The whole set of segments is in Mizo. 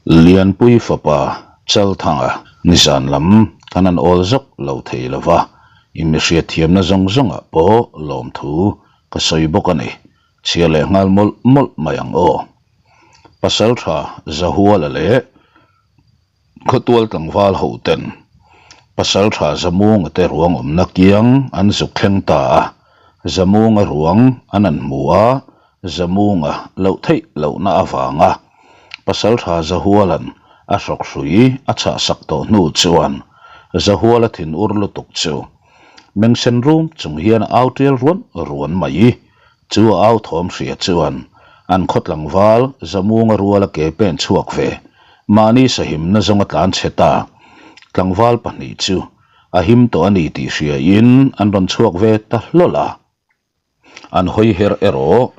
Lianpui fapa Chalthanga nizan lam kan han awl zawk lo thei lo va, i mi hriatthiamna zawng zawngah pawh lawmthu ka sawi bawk a ni. Chhiar leh nghal mawlh mawlh mai ang aw. Pasaltha Zahuala leh Khawtual tlangval ho ten Pasaltha Zamunga te ruang awmna kiang an zuk thleng ta a, Zamunga ruang an an hmu a, Zamunga loh theih lohna avanga Pasaltha Zahuala'n a hrawk hrui a chhahsak tawh hnu chuan Zahuala thinur lutuk chu mengsen rum chung hian a au tial ruan ruan mai. Chu a au thawm hria chuan an khaw tlangval Zamunga ruala ke pen chhuak ve mahni sahimna zawnga tlan chhe ta tlangval pahnih chu a him tawh a ni tih hriain an rawn chhuak ve ta hlawlh a. An hawi her erawh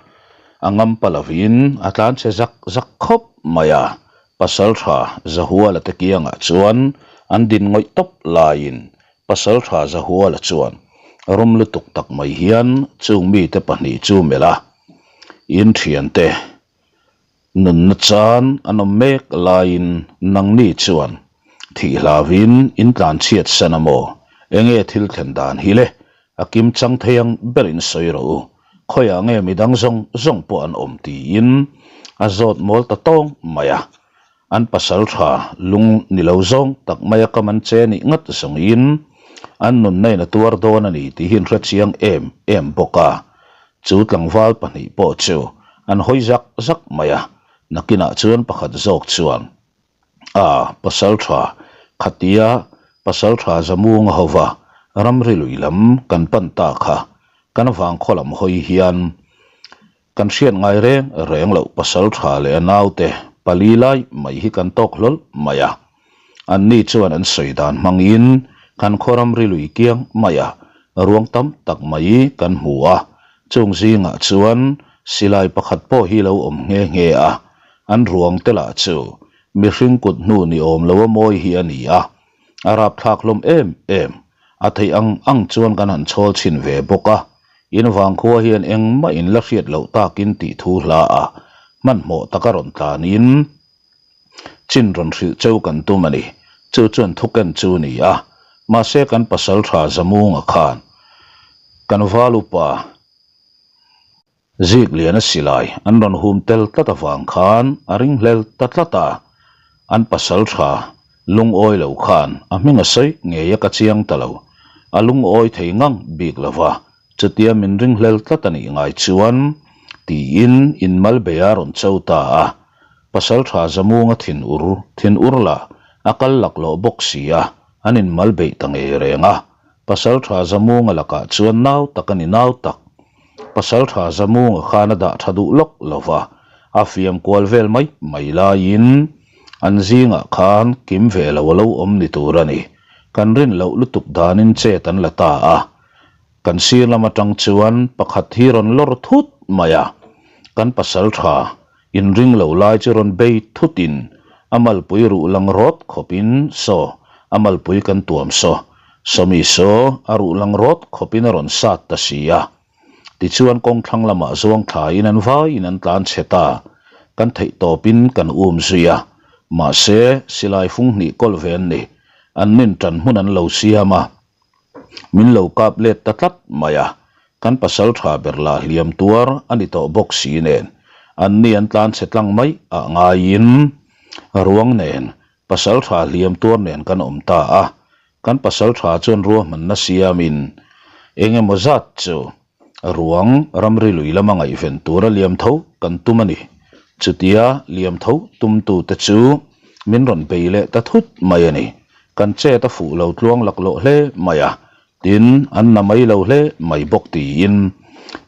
a ngam pa lovin a tlan chhe zak zak khawp mai a, Pasaltha Zahuala te kiangah chuan an din ngawih tawp laiin Pasaltha Zahuala chuan rum lutuk tak mai hian chung mite pahnih chu melh a, In thiante, nunna chan an awm mek laiin nangni chuan thih hlauvin in tlanchhiat san a maw? Enge thil thlen dan hi le? A kim chang thei ang berin sawi rawh u, khawiah nge midang zawng zawng pawh an awm tiin a zawt mawl ta tawng mai a. An pasal tha lung ni lo zawng tak maia ka man che nih ngat zawngin an nunna in a tuar dawn a ni tih hi an hre chiang em em bawk a. Chu tlangval pahnih pawh chu an hawi zak zak mai a, nakinah chuan pakhat zawk chuan, A, pasal tha, khatia pasal tha Zamunga hova ramri lui lam kan pan ta kha, kan vangkhaw lam hawi hian Kan hriat ngai reng reng loh pasal tha leh a naute pali lai mai hi kan tawk hlawl mai a. Anni chuan an sawi dan hmangin kan khaw ramri lui kiang mai a, ruang tam tak mai kan hmu a. Chung zingah chuan silai pakhat pawh hi lo awm nghe nghe a, an ruang te lah chu mihring kut hnu ni awm lo a mawi hi a ni a, a rapthlak hlawm em em. A theih ang ang chuan kan han chhawl chhin ve bawk a. In vangkhua hian engmah in la hriat loh takin tih thu hla a, hmanhmawh taka rawn tlanin chin rawn hrilh cheu kan tum a ni. Chu chuan thuken chu ni a, mahse kan pasal tha Zamunga khan kan val upa Zikliana silai an rawn hum tel tlat avang khan a ringhlel ta tlat a, an pasal tha lungawi lo khan a hming a sawi ngei a ka chiang ta lo, a lungawi thei ngang bik lo va, chutia min ringhlel tlat a nih ngai chuan tiin in mal bei a rawn cho ta a, pasal tha Zamunga thin ur thin ur lah a kal laklawh bawk si a, an in mal beih ta ngei reng a, pasal tha Zamunga lakah chuan nau tak a ni nau tak. Pasaltha Zamunga khan a dah tha duh lawk lo va, a fiam kual vel mai mai laiin an zingah khan kim ve lo a lo awm ni tur a ni. Kan rin loh lutuk danin chet an la ta a, kan sir lam atang chuan pakhat hi rawn lawr thut mai a, kan pasaltha inring lo lai chu rawn bei thutin a malpui ruh lang rawt khawpin saw a malpui kan tuam saw Sawmi saw a ruh lang rawt khawpin a rawn sat ta si a. Tichuan kawng thlang lamah zuang thlaiin an vaiin an tlan chhe ta. Kan theih tawpin kan um zui a. Mahse, silai fung hnih kawlh ve an ni. An nin tan hmun an lo siam a. Min lo kap let ta tlat mai a. Kan pasal tha ber lah hliam tuar a ni tawh bawk si nen, an ni an tlan chhe tlang mai ah ngaiin ruang nen Pasal tha hliam tuar nen kan awm ta a, kan pasal tha chuan ruahmanna siamin eng emaw zat chu ruang ramri lui lama ngaihven tura liam tho kan tum a ni. Chutia liam tho tumtute chu min rawn bei leh ta thut mai a ni. Kan chet a fuh lo tluang laklawh hle mai a, tin an na mai lo hle mai bawk tiin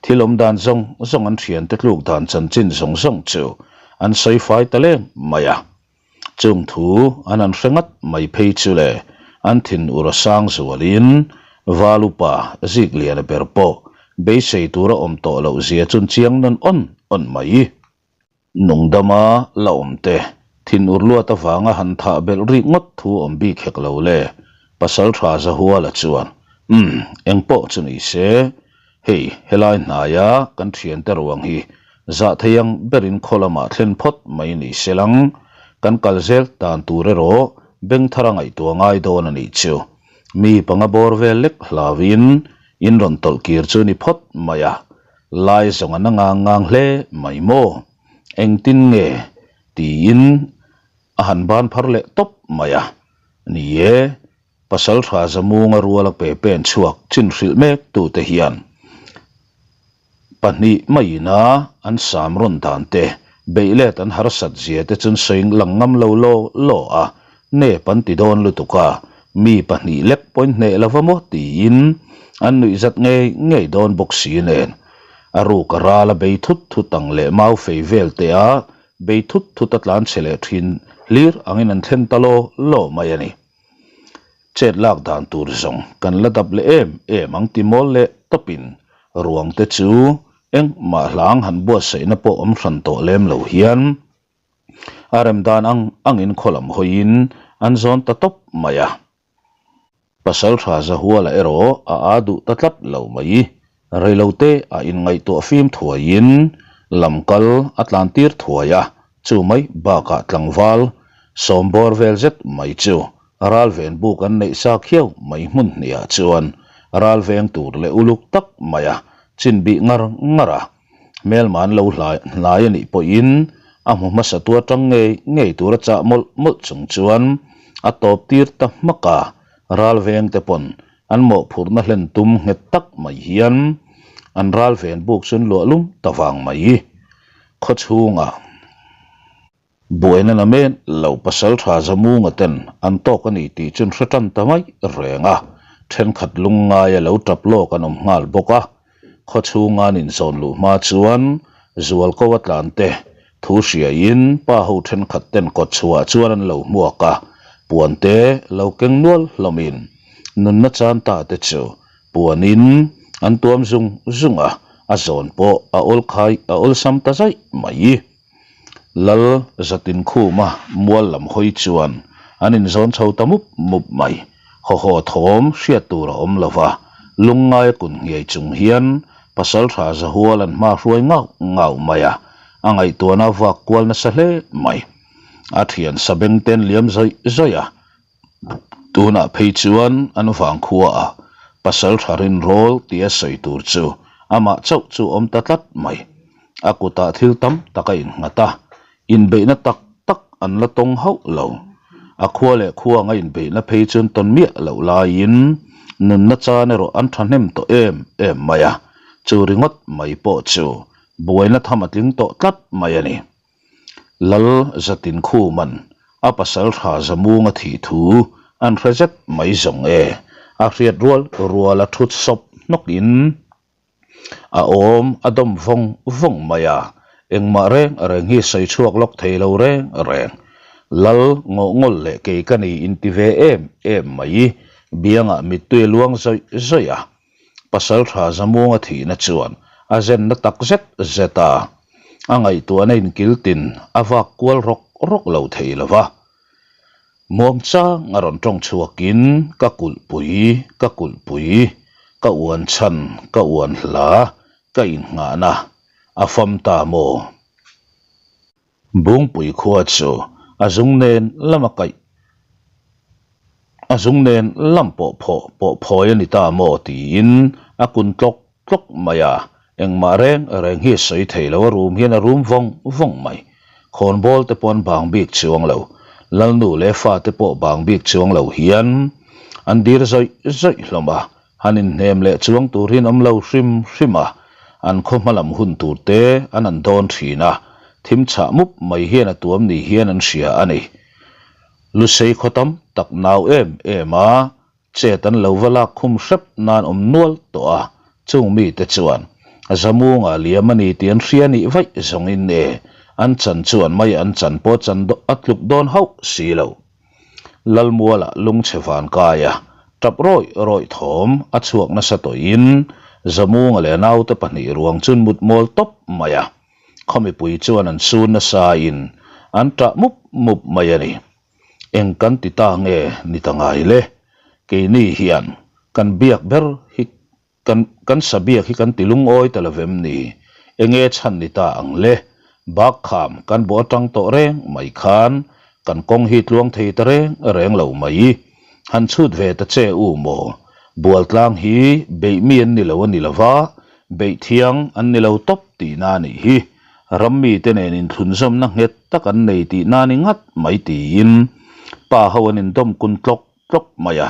thil awm dan zawng zawng an thiante tluk dan chanchin zawng zawng chu an sawi fai ta leng mai a. Chung thu an han hre ngat mai phei chu le, an thin ur a sang zualin Val upa Zikliana ber pawh beisei tura awm tawh loh zia chun chiang nawn awn awn mai. Nungdama la awm te, thin ur luat avanga han thah belh rik ngawt thu awm bik hek lo le, Pasaltha Zahuala chuan, Umm, engpawh chu ni se, Hei, helai hnaia kan thiante ruang hi zah thei ang berin khaw lamah thlen phawt mai ni se lang. Kan kal zel dan tur erawh beng thar a ngaihtuah ngai dawn a nih chu. Mi panga bawr vel lek hlauin in rawn tawlh kir chu ni phawt mai a. Lai zawng an a ngang ngang hle mai maw? Engtin nge? tiin a han ban phar leh tawp mai a. Ni e, Pasaltha Zamunga ruala pe pen chhuak chin hrilh mek tute hian pahnih maiina an sam rawn dan te, beih let an harsat zia te chun sawi lang ngam lo law law a, nep an ti dawn lutuk a, mi pahnih lek pawhin hneh lova maw tiin an nuihzat ngei ngei dawn bawk si nen a ruk a ral a bei thut thut ang leh mau fei vel te a bei thut thut a tlan chhe leh thin hlir angin an thlen ta law law mai a ni. Chet lak dan tur zawng kan la dap leh em em ang ti mawl leh tawpin ruang te chu engmah hlang han buatsaihna pawh awm hran tawh lem lo hian a rem dan ang angin khaw lam hawiin an zawn ta tawp mai a. Pasaltha Zahuala erawh a aa duh ta tlat lo mai. Reilote a inngaihtuah fim thuaiin lamkal a tlan tir thuai a, chu mai bakah tlangval sawmbawr vel zet mai chu ralven buk an neih sa khiau mai hmun hniah chuan ralveng tur leh uluk tak maia chinbih ngar ngar a. Hmelma an lo hlai a nih pawhin a hmu hmasa tu atang ngei ngei tura chah mawlh mawlh chung chuan a tawp tir ta hmak a, ralveng te pawn an mawhphurhna hlen tum nghet tak mai hian an ralven buk chu an luah lum ta vang mai. Khawchhungah. Buaina na men lo pasaltha Zamunga ten an tawk a ni tih chu an hre tan ta mai reng a, thenkhat lungngaia lo tap lawk an awm nghal bawk a. Khawchhunga an inzawn luh hma chuan Zualko a tlan te thu hriaiin pa ho thenkhat ten kawtchhuah chuan an lo hmuak a, puan te lo keng nual hlawmin nunna chan ta te chu puanin an tuam zung zung a, a zawn pawh a awlkhai a awlsam ta zaih mai. Lal zatin khuma mual lam hawi chuan an inzawn chho ta mup mup mai. Hawhaw thawm hriat tur a awm lo va, lungngaia kun nghiai chung hian Pasaltha Zahual an hma hruai ngau ngau mai a, a ngaihtuahna a vak kual nasa hle mai. A thian sabeng ten liam zawih zawih a, Tunah phei chuan an vangkhua ah pasal tha rinrawl tia sawi tur chu amah chauh chu awm ta tlat mai. A kutah thil tam tak a innghat a, inbeihna tak tak an la tawng hauh lo. A khua leh khua anga inbeihna phei chuan tawn miah loh laiin nunna chan erawh an thahnem tawh em em mai a, chu ringawt mai pawh chu buaina tham a tling tawh tlat mai a ni. Lal Zatin Khuman a pasal tha Zamunga thih thu an hre zet mai zawng e. A hriat rual rual a thut sawp hnawkin a awm a dawm vawng vawng mai a, engmah reng reng hi sawi chhuak lawk thei lo reng reng. Lal ngawhngawl leh kei ka ni inti ve em em mai biangah mittui a luang zawih zawih a. Pasaltha Zamunga thihna chuan a zenna tak zet zet a, a ngaihtuahna inkiltin a vak kual rawk rawk lo thei lo va. Muangchang a rawn tawng chhuakin ka kulhpui, ka kulhpui, ka uan chhan, ka uan hla, ka innghahna a fam ta maw? Bungpui khua chu a zung nen lam a kaih a zung nen lam pawh phawh pawh phawi a ni ta maw tiin a kun tlawk tlawk mai a, engmah reng reng hi a sawi thei lo a rum hian a rum vawng vawng mai. Khawnbawl te pawh an bang bik chuang lo, Lalnu leh fate pawh bang bik chuang lo hian an dir zawih zawih hlawm a, Han inhnem leh chuang tur hi an awm lo hrim hrim a, an khaw hma lam hun tur te an an dawn thin a, thim chhah mup mai hian a tuam ni hian an hria a ni. Lusei khaw tam tak nau em em a, chet an lo va lak khum hrep nan awm nual tawh a, chung mite chuan Zamunga liam a ni tih an hria nih vaih zawngin e, an chan chuan mai an chan pawh chan a tluk dawn hauh si lo. Lalmuala lungchhe van kai a, tap rawih rawih thawm a chhuak nasa tawhin Zamunga leh a naute pahnih ruang chu an mut mawl tawp mai a, khawmipui chuan an sun nasa in an tah mup mup mai a ni. Eng kan ti ta nge ni ta ngai le? Keini hian kan biak ber hi Kan kan sabiak hi kan ti lungawi ta lovem ni? Enge chhan ni ta ang le? Bak kham kan bawh atang tawh reng mai khan. Kan kawng hi tluang thei ta reng reng lo mai. Han chhut ve ta che u maw? Bualtlang hi beih mi an ni lo a ni lo va, beih thiang an ni lo tawp tihna a nih hi. Ram mite nen inthlunzawmna nghet tak an nei tihna a ni ngat mai tiin pa ho an indawm kun tlawk tlawk mai a.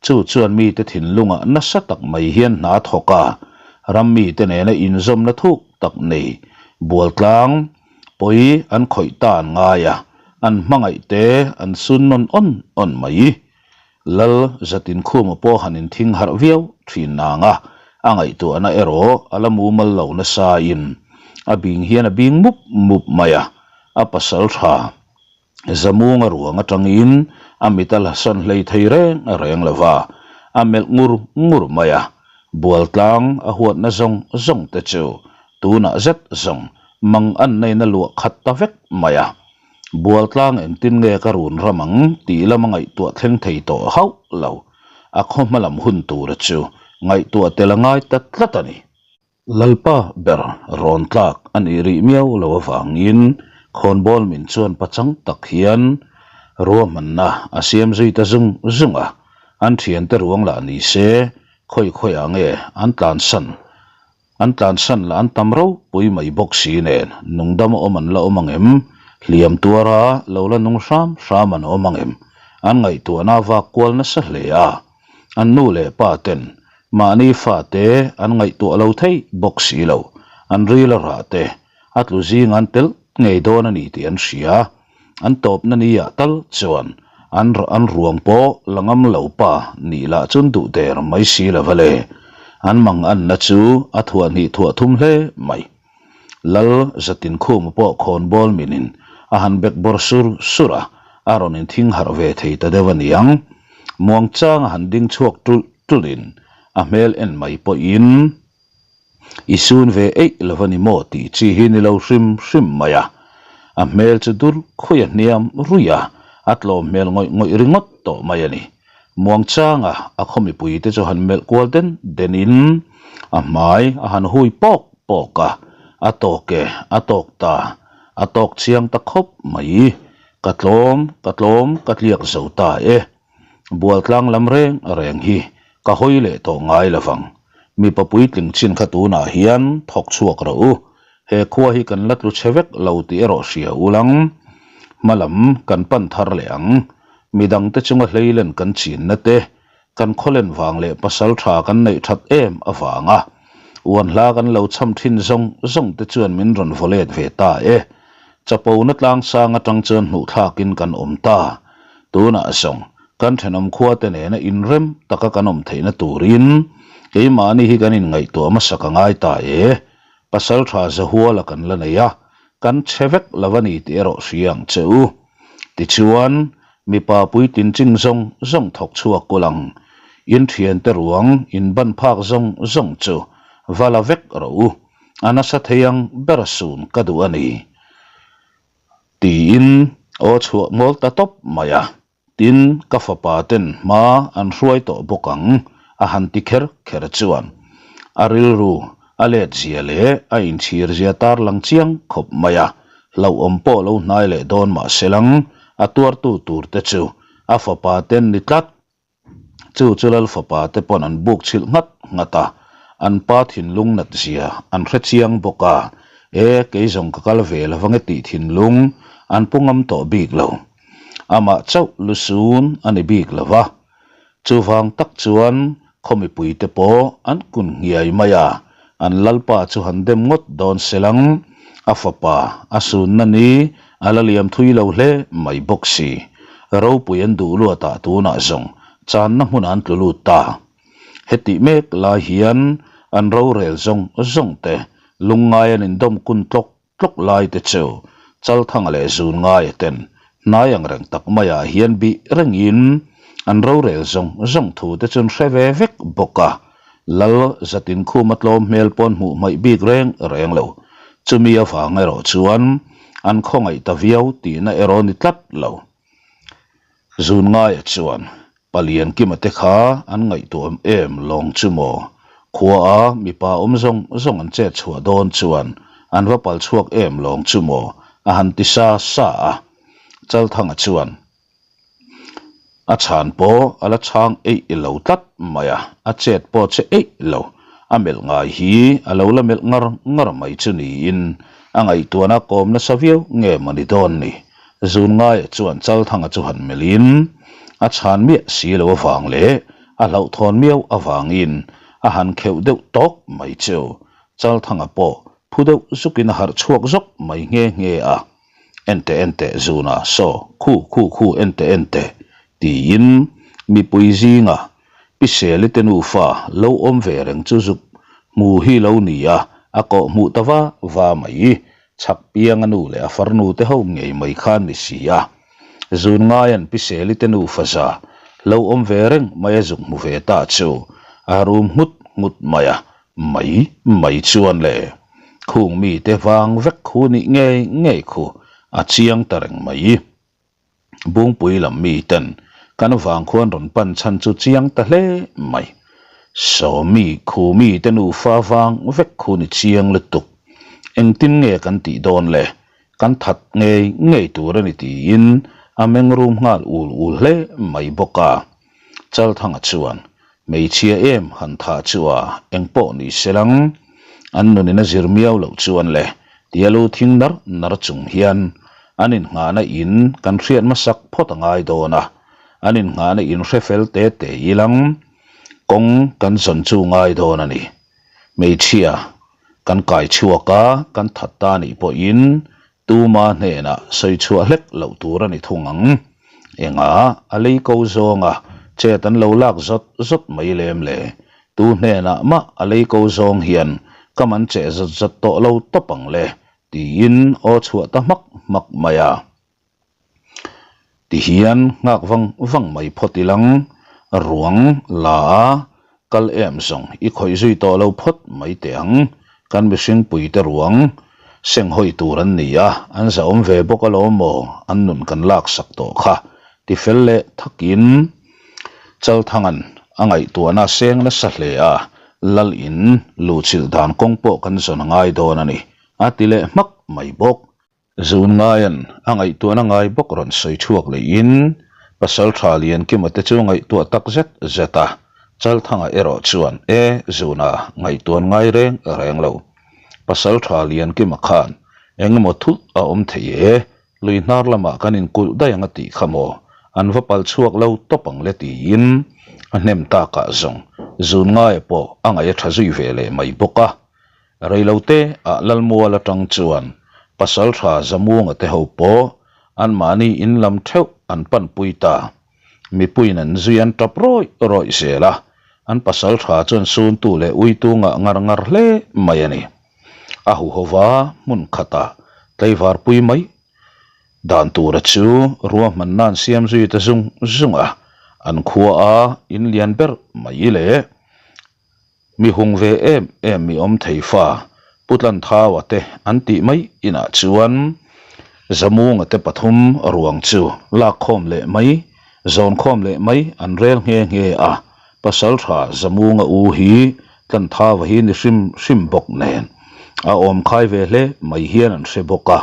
Chu chuan mite thinlungah nasa tak mai hian hna a thawk a, ram mite nena inzawmna thuk tak nei Bualtlang pawi an khawih ta an ngai a, an hmangaih te an sun nawn awn awn mai. Lal Zatinkhuma pawh han inthing harh viau thin nang a, a ngaihtuahna erawh a la mumal lo nasain a bing hian a bing mup mup mai a, a pasal tha. Zamunga ruang atangin a mit a la sawn hlei thei reng reng lo va, a melh ngur ngur mai a. Bualtlang a huatna zawng zawng te chu tunah zet zawng mang an neina luah khat ta vek mai a. Bualtlang engtin nge ka run ram ang tih lama ngaihtuah thleng thei tawh hauh lo. A khaw hma lam hun tura chu ngaihtuah tel a ngai ta tlat a ni. Lalpa ber rawn tlak a nih rih miau lo avangin khawnbawl min chuan pachang tak hian ruahmanna a siam zui ta zung zung a, an thiante ruang lah ni se khawi khawiah nge an tlansan an tlansan lah an tam ropui mai bawk si nen nungdam a awm an la awm ang em? Hliam tuara lo la nung hram hram an awm ang em? An ngaihtuahna a vak kual nasa hle a, an nu leh pa ten Mahni fate an ngaihtuah lo thei bawk si lo, an ril a rah te, a tlu zing an telh ngei dawn a ni tih an hria. An tawpna ni ah tal chuan an an ruang pawh la ngam lo pa nih lah chun duh der mai si lo va le. An mang anna chu a thuah hnih thuah thum hle mai. Lal Zatinkhuma pawh khawnbawl minin a han bek bawr sur sur a, a rawn inthing harh ve thei ta deuh a niang. Muangchang a han ding chhuak ṭulh ṭulhin a hmel en mai pawhin i sun ve eih lo a ni maw tih chi hi ni lo hrim hrim mai a. A hmel chu dur khawi a hniam ruih a, a tlawm hmel ngawih ngawih ringawt tawh mai a ni. Muangchanga a khaw mipuite chu han melh kual den denin a hmai a han hui pawk pawk a, a tawk e, a tawk ta, a tawk chiang ta khawp mai. Ka tlawm, ka tlawm, ka tliak zo ta e. Bualtlang lam reng reng hi ka hawi leh tawh ngai lo vang. Mipa puitling chin kha tunah hian thawk chhuak rawh u. He khua hi kan la tlu chhe vek lo tih erawh hria ulang. Hma lam kan pan thar leh ang. Midangte chunga hleilen kan chinna te, kan khawlen vang leh pasal tha kan neih that em avanga uan hla kan lo cham thin zawng zawng te chuan min rawn vaw let ve ta e. Chapona tlangsang atang chuan hmuh thlakin kan awm ta. Tunah zawng kan thenawm khua te nena inrem taka kan awm theihna turin keimahni hi kan inngaihtuah hmasak a ngai ta e. Pasal tha Zahuala kan la nei a, kan chhe vek lo a ni tih erawh hria ang che u. Tichuan, mipa puitlin ching zawng zawng thawk chhuak kul ang. In thiante ruang in ban phak zawng zawng chu va la vek rawh u. A nasa thei ang ber a sun ka duh a ni. Tiin aw chhuah ngawl ta tawp mai a. Tin, ka fapa ten hma an hruai tawh bawk ang, a han ti kher kher chuan a rilru a let zia leh a inchhir zia tar lang chiang khawp mai a, hlauhawm pawh lo hnai leh dawn mah se lang, a tuartu tur te chu a fapa ten ni tlat. Chu chu lal fapa te pawn an buk chhilh nghat nghat a, an pa thinlung nat zia an hre chiang bawk a, e kei zawng ka kal ve lo ange tih thinlung an pu ngam tawh bik lo. Amah chauh lu sun a ni bik lo va, chuvang tak chuan khaw mipuite pawh an kun nghiai mai a, an lalpa chu han dem ngawt dawn se lang, a fapa a sunna ni a la liam thui lo hle mai bawk si. Ropui an duh luatah tunah zawng channa hmunah an tlu lut ta. Hetih mek lai hian an rorel zawng zawng te lungngai an indawm kun tlawk tlawk lai te chu Chalthanga leh Zungaia ten hnai ang reng tak maiah hian bih rengin an rorel zawng zawng thu te chu an hre ve vek bawk a, Lal Zatinkhuma tlawm hmel pawn hmuh hmaih bik reng reng lo. Chumi avang erawh chuan an khawngaih ta viau tihna erawh ni tlat lo. Zungaia chuan Palian Kima te kha an ngaihtuah em lawng chu maw? Khua a mipa awm zawng zawng an chet chhuah dawn chuan an va pal chhuak em lawng chu maw? A han ti sa sa a. Chalthanga chuan a chhan pawh a la chhang eih lo tlat mai a, a chet pawh che eih lo. A melh ngai hi a lo la melh ngar ngar mai chu niin a ngaihtuahna kawm nasa viau nge maw ni dawn ni. Zun ngaia chuan Chalthanga chu han melhin a chhan miah si lo avang leh a hlauhthawn miau avangin a han kheuh deuh tawk mai chu. Chalthanga pawh phu deuh zukin a harh chhuak zawk mai nghe nghe a. Enteh enteh zuna saw khu khu khu enteh enteh tiin mipui zinga Pi Seli te nufa lo awm ve reng chu zuk hmu hi lo ni a, a kawh hmuh ta va va mai. Chhak pianga nu leh a farnu te ho ngei mai khan ni si a. Zun ngaian Pi Seli te nufa za lo awm ve reng mai a zuk hmu ve ta chu a rum nghut nghut mai a, Mai mai chuan le khung mite vang vek khu nih ngei ngei khu a chiang ta reng mai. Bungpui lam miten kan vang khuan rawn pan chhan chu chiang ta hle mai. Saw mi khu mite nufa vang vek khu ni chiang lutuk. Engtin nge kan tih dawn le? Kan that ngei ngei tur a ni tiin a meng rum nghal ul ul hle mai bawk a. Chalthanga chuan, Hmeichhia em han thah chu a, eng pawh ni se lang. An nunin a zir miau loh chuan le, tia lu thing nar nar chung hian an innghahna in kan hriat hmasak phawt a ngai dawn a, an innghahna in hre fel te te ilang kawng kan zawn chu ngai dawn a ni. Hmeichhia kan kai chhuak a, kan that ta nih pawhin Tuma hnenah sawi chhuah hlek loh tur a ni thung ang. Engah a lei ko zawnga chet an lo lak zawt zawt mai lem le? Tu hnenah mah a lei ko zawng hian ka man cheh zawt zawt tawh lo tawp ang le? tiin aw chhuah ta hmak hmak mai a. Tihian nghak vang vang mai phawt ilang, ruang la a kal em zawng i khawih zui tawh lo phawt mai teh ang, kan mihring puite ruang seng hawi tur an ni a, an zahawm ve bawk alawm maw, an nun kan laksak tawh kha ti fel leh thakin Chalthanga'n a ngaihtuahna seng nasa hle a, Lal in luhchilh dan kawng pawh kan zawn a ngai dawn a ni, a ti leh hmak mai bawk. Zun ngaian a ngaihtuahna ngai bawk rawn sawi chhuak leiin Pasal tha Liankima te chu ngaihtuah tak zet zet a, Chalthanga erawh chuan e Zuna ngaihtuan ngai reng reng lo. Pasal tha Liankima khan engemaw thut a awm thei e, lui hnar lamah kan inkulh daih ang a tih kha maw, an va pal chhuak lo tawp ang le tiin a hnem takah zawng Zun ngaia pawh a ngaih a tha zui ve leh mai bawk a. Reilote ah Lalmual atang chuan Pasaltha Zamuanga te ho pawh anmahni in lam theuh an panpui ta. Mipuiin an zui an tap rawih rawih zel a, an Pasaltha chuan suntu leh uitu ngah ngar ngar hle mai a ni. A huhova hmun khatah tlaivarpui mai dan tura chu ruahmanna an siam zui ta zung zung a, an khua a in lian ber mai leh Mi hung ve em em mi awm thei fa Pu Tlanthaua te an tih mai inah chuan Zamunga te pathum ruang chu lakkhawm leh mai, zawnkhawm leh mai an rel nghe nghe a, Pasaltha Zamunga u hi Tlanthaua hi ni hrim hrim bawk nen a awm khai ve hle mai hian an hre bawk a,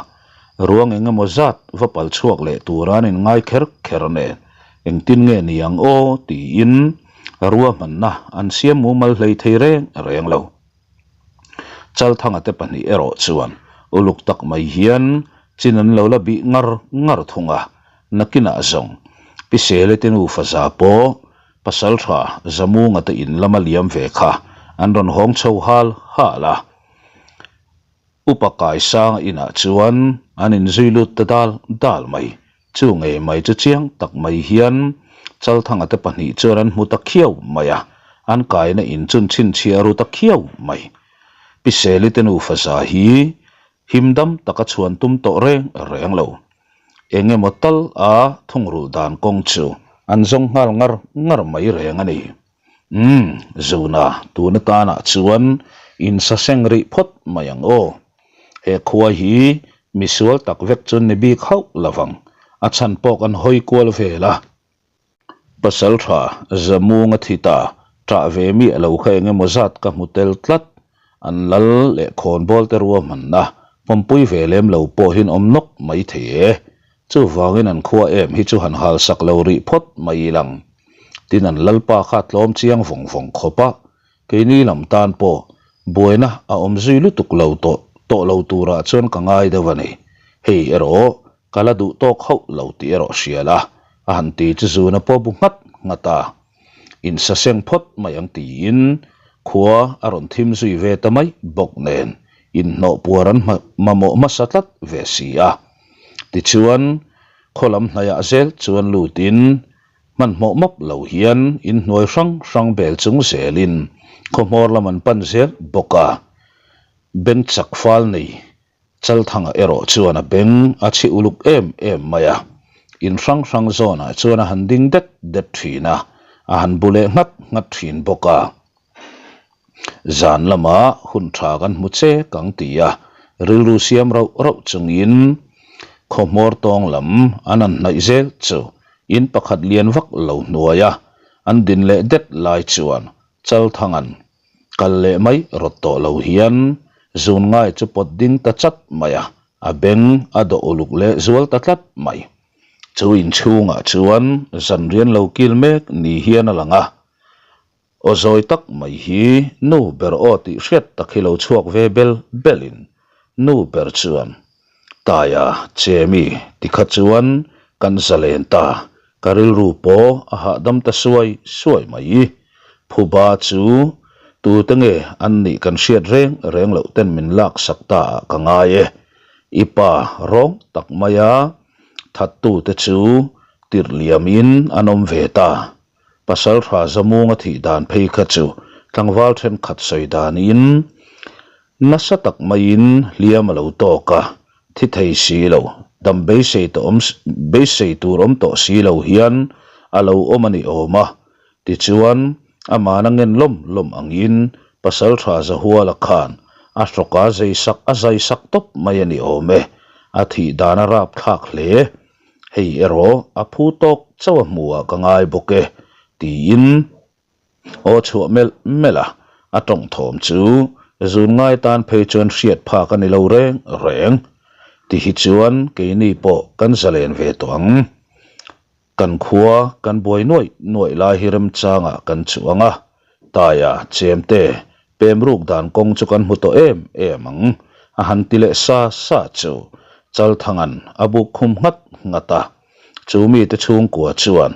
ruang eng emaw zat va pal chhuak leh tura an inngai kher kher nen engtin nge ni ang aw tiin Ruahmanna an siam mumal hlei thei reng reng lo. Chalthanga te pahnih erawh chuan uluk tak mai hian chin an lo la bih ngar ngar thung a, nakinah zawng Pi Sele te nufa za pawh Pasaltha Zamunga te in lama liam ve kha an rawn hawng chho hal hal a. Upa Kaisanga inah chuan an inzui lut ta dal dal mai. Chu ngei mai chu chiang tak mai hian Chalthanga te pahnih chuan an hmu ta khiau mai a, an kaina in chun chhinchhiah ru ta khiau mai. Pi Seli te nufa za hi him dam taka chhuan tum tawh reng reng lo. Eng emaw tal a thungrulh dan kawng chu an zawng nghal ngar ngar mai reng a ni. Umm, Zuna, tun atanah chuan insaseng rih phawt mai ang aw. He khua hi misual tak vek chu ni bik hauh lovang, a chhan pawh kan hawi kual vel a. Pasaltha Zamunga thi ta, ṭah ve miah lo kha eng emaw zat ka hmu tel tlat. An lal leh khawnbawl te ruahmanna pawmpui ve lem lo pawhin awm nawk mai thei e. Chuvangin an khua em hi chu han hal sak lo rih phawt mai ilang. Tin an lalpa kha tlawm chiang vawng vawng khawp a, keini lam tan pawh buaina a awm zui lutuk lo tawh tawh lo turah chuan ka ngai deuh a ni. Hei erawh ka la duh tawk hauh lo tih erawh hria la, a han ti chu zuna pawh bu nghat nghat a. Insaseng phawt mai ang tiin khua a rawn thim zui ve ta mai bawk nen inhnawh puar an mamawh hmasa tlat ve si a. Tichuan, khaw lam hnaiah zel chuan lutin hmanhmawh map lo hian inhnuai hrang hrang bel chung zelin khaw hmawr lam an pan zel bawk a. Beng chak fal nei Chalthanga erawh chuan a beng a chhi uluk em em mai a, in hrang hrang zawnah chuan a han ding det det thin a, a han bu leh nghat nghat thin bawk a. Zan lamah hun tha kan hmu che kang ti a, rilru siam rauh rauh chungin khaw hmawr tawng lam an han hnaih zel chu in pakhat lian vak lo hnuaia an din leh det lai chuan Chalthanga'n Kal leh mai rawt tawh lo hian zun ngai chu pawt ding ta chat mai a, a beng a dawh uluk leh zual ta tlat mai. Chu inchhungah chuan zanrian lo kil mek ni hian a lang a, aw zawi tak mai hi nu ber aw tih hriat tak hi lo chhuak ve bel belin nu ber chuan Taia Chemi ti kha chuan kan zalen ta, ka rilru pawh a hahdam ta suai suai mai. Phuba chu tute nge an nih kan hriat reng reng loh ten min laksak ta ah ka ngai e. I pa rawng tak maia thattute chu tirh liamin an awm ve ta. Pasaltha Zamunga thih dan phei kha chu tlangval thenkhat sawi danin Nasa tak maiin hliam a lo tawk a, thi thei si lo, dam beisei tawh awm beisei tur awm tawh si lo hian a lo awm a ni awm a. Tichuan, amahna ngen lawm lawm angin Pasaltha Zahuala khan a hrawka zei sak a zai sak tawp mai a ni awm e. A thih dan a rapthlak hle. Hei erawh a phu tawk chauh a hmuhah ka ngai bawk e, tiin Aw chhuah melh melh a, a tawng thawm chu zun ngai tan phei chuan hriat phak a ni lo reng reng. Ti hi chuan keini pawh kan zalen ve tawh ang. Kan khua kan buai nuaih nuaih lai hi remchangah kan chuh ang a, Taia, Chemte, pem ruk dan kawng chu kan hmu tawh em em ang, a han ti leh sa sa chu Chalthanga'n a buk khum nghat nghat a. Chu mite chhungkua chuan